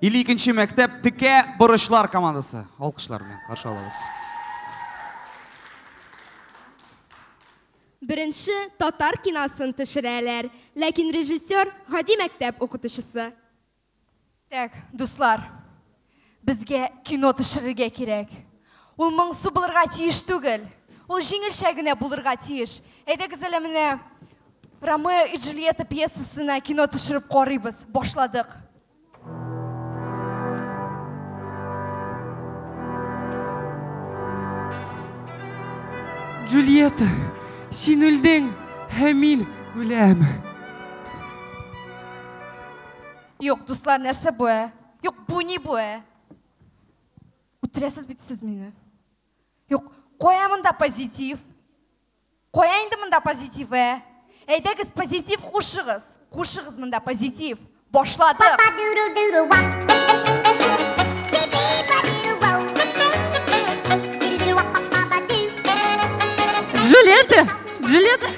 52 нче мәктәп Текә борычлар командасы. Алкышлар белән каршы алабыз. Беренче татар киносын төшерәләр, ләкин режиссер гади мәктәп укытучысы. Так, дуслар, безгә кино төшерергә кирәк. Ул моңсу булырга тиеш түгел. Ул җиңелчә генә булырга тиеш. Әйдәгез әле менә Ромео и Джульетта пьесасына кино төшереп карыйбыз. Башладык. Джульетта, син үлдең, һәм мин үләм. Юк, дуслар, нәрсә бу, ә? Юк, бу ни бу, ә? Үтерәсез бит сез мине. Юк, кая монда позитив? Кая инде монда позитив, ә? Әйдәгез, позитив кушыгыз. Кушыгыз монда позитив. Башладык. Джульетта, Джульетта.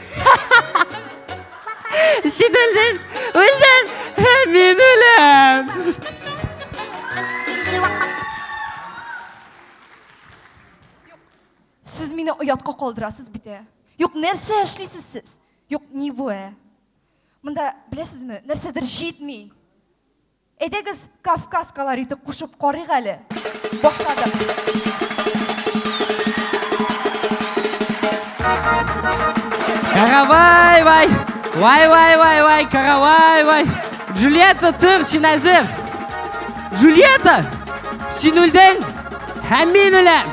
Син үлдең, үлдең, һәм мин үләм. Сез мине оятка калдырасыз бит, ә? Юк, нәрсә эшлисез сез? Юк, ни бу, ә? Монда, беләсезме, нәрсәдер җитми. Әйдәгез, Кавказ колориты кушып карыйк әле. Башладык. Каравай, вай! Вай, вай, вай, вай, каравай, вай! Джульетта, тор, син әзер! Джульетта! Син үлдең, һәм мин үләм!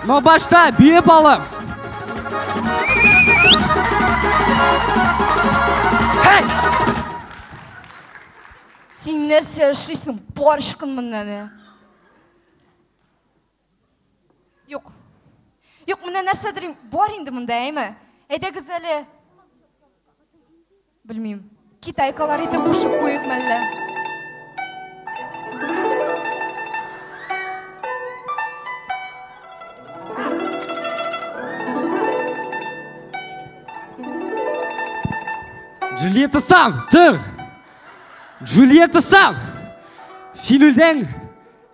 Но башта биеп алым! Һәй! Син нәрсә эшлисең? Бар чыкын моннан, ә! Юк. Юк, менә нәрсәдер бар инде монда, әйме? Әйдәгез әле. Белмим. Китай колориты кушып куйык мәллә? Джульетта сан, тор! Джульетта сан! Син үлдең,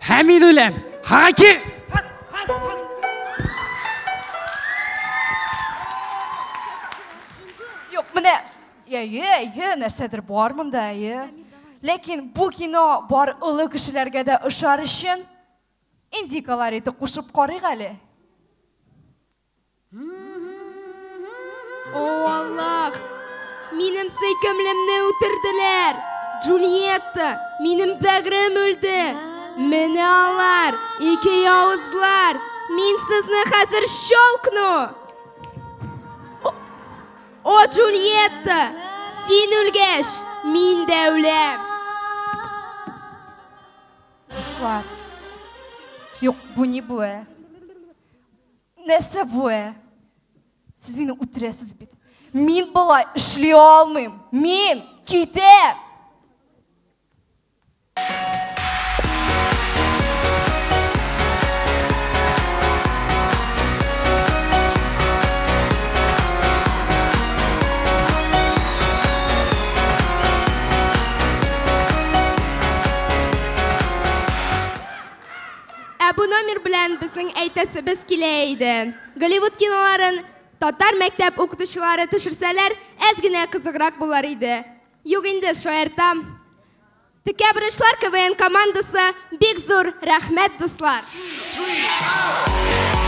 һәм мин үләм. Хараки! Юк, менә, әйе, әйе, нәрсәдер бар монда, әйе. Ләкин бу кино бар олы кешеләргә дә ошар өчен инди колориты кушып карыйк әле. О, Аллах! Минем сөйкемлемне үтерделәр! Джульетта, минем бәгърем үлде! Менә алар, ике явызлар! Мин сезне хәзер щелкну! О, Джульетта, син үлгәч, мин дә үләм! Дуслар, юк, бу ни бу, ә? Нәрсә бу, ә? Сез мине үтерәсез бит. Мин болай эшли алмыйм. Мин китәм. Ә бу номер белән безнең әйтәсебез килә иде. Голливуд киноларын татар мәктәп укытучылары төшерсәләр, әз генә кызыграк булар иде. Юк инде, шаяртам. Текә борычлар КВН командасы бик зур рәхмәт, дуслар. Three,